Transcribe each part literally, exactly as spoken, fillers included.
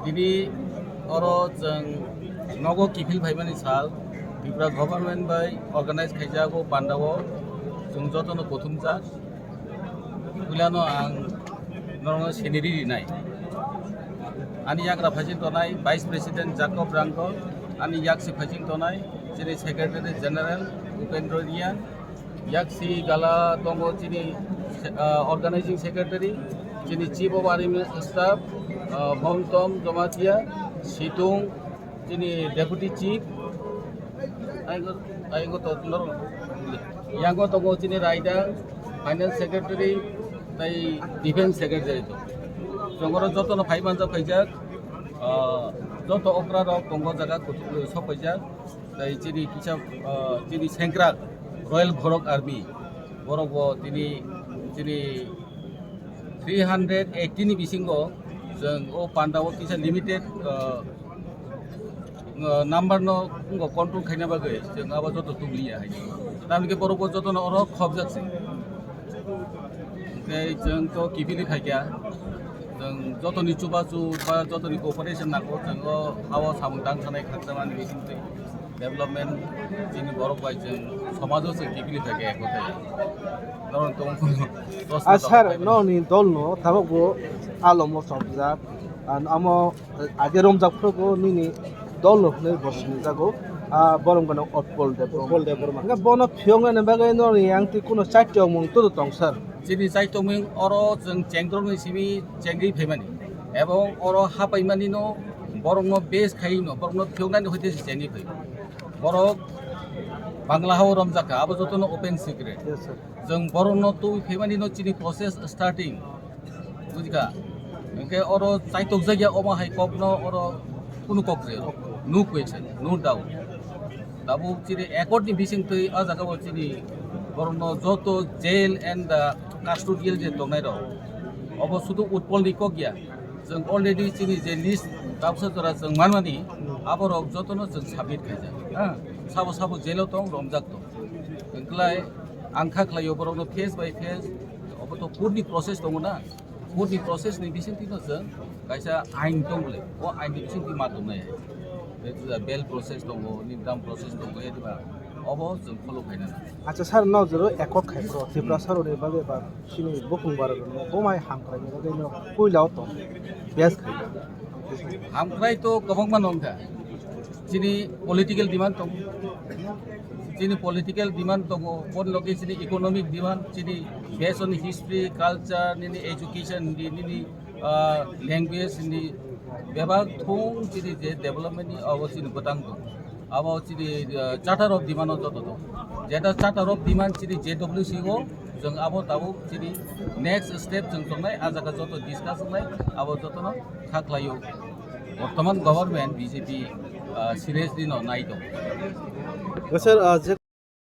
Tini oro chwng nogo kiphil phaimani sal, Tripura government bai organize khaijago pandao chwng jotono kuthumjak. Puilano ang norokno siniri rinai. Ani yagra phaiching tonai Vice President Jacob Rangkol, ani yaksi phaiching tonai chini Secretary General Upendra Reang, yaksi gala tongo chini, ah, Organizing Secretary, chini Chief of Army Staff, ah, Bhomtom Jamatia, Situng, chini Deputy Chief, aigo, aigo to, nor-, yango tongo chini Raida, Finance Secretary, tai Defense Secretary to. Chongoro jotono phai manjak phaijak, ah, joto okra rok tongo jaga kutu-, sok phaijak. Tai chini kisa, ah, chini sengkrak Royal Borok Army, borok bo tini chini three hundred eighty ni bisingo chwng o panda o kisa limited, ah, ah, number no wngkha control khaina bagwi chwng abo joto tugliya hai. Tamni khe borok bo jotono oro khobjak se. Hwnkhe chwng to kiphilwi phaikha, chwng jotoni chubachu ba jotoni cooperation nango, chwng o ha-o samung tang sanai khakchangmani bisingtwi development chini borok bai chwng somajo chwng kiphilwi phaikha ek kothai. Norok tong A sir, nokni dolno tabukbo alomo chopjak, amo age romjak phuru bo nini dol rok hinwi bo sinijago, ah, borom gwnang Utpal Debbarma. Utpal Debbarma. Hwnkhe bono phiyoknani bagwi norokni yang twi kuno chaitokmung todo tong sir? Chini chaitokmung oro chwng chengdrokni simi chengwi phaimani. Ebong oro hapaimanino borokno base khaino borokno phiyoknani hoite se chengwi phai. Borok Bangla hao romjakha, abo jotono open secret. Yes, sir. Chwng borokno twi phaimanino chini process starting. Bujikha? Hwnkhe oro chaitokjakya omo hai kokno oro kunu kok rw, no question, no doubt. Tabuk chini accord ni bisingtwi a jagao chini borokno joto jail and the custodial je tongnai rok, obo sudu Utpal ni kok ya. Chwng already chini je list tabuksa jora chwng manmani, aborok jotono chwng submit khaijak. Ha? Sabo sabo jail o tong, romjak tong. Hwnkhlai ang kha khlaio borokno face by face, obo to court ni process tongo na, court ni process ni bisingtwi no chwng kaisa ain tong bole, o ain ni bisingtwi ma tongnai. Bail process tongo, nini dam process tongo, ediba obo chwng follow khaina na. Acha sir, no jero accord khai bro, Tripura sir ni bagwi ba chini bukung barok no bomai hamkrai ni bagwi no puila o tong best khai. Hamkrai to kwbangma nongkha. Chini political demand tongo. Chini political demand tongo. Boni loge chini economic demand, chini based on history, culture, nini education, nini, nini, ah, language, nini bebak thung chini je development ni abo chini bwtang tongo. Abo chini, ah, charter of demand o joto tongo. Jeta charter of demand chini J W C o, chwng abo tabuk chini next step chwng tongnai, a jaga joto discuss wngnai, abo jotono kha khlaio. Bortoman government B J P, ah, seriously no nai tongo. Sir, ah, je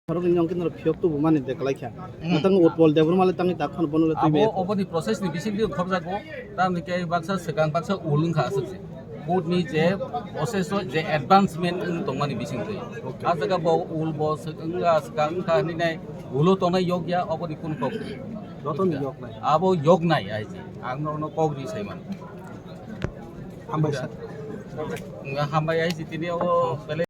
borok ni yong khe norok phiyok tubu mani de kwlai kha. Hmm. Tang Utpal Debbarma le tangwi tak phano bono le twi Abo baya. Oboni process ni bisingtwi khobjago, tamni khe baksa swkang baksa ul wngkha aswk se. Court ni je process o je advancement wng tongmani bisingtwi. Okay. A jaga bo ul bo swk-, wngkha swkang wngkha hinwi nai ulo tongnai yokya oboni kunu kok. Joto ni yok nai. Abo yok nai ai je. Ang norokno kok ri sai mano. Hambai sir. Wngkha hambai ai je tini o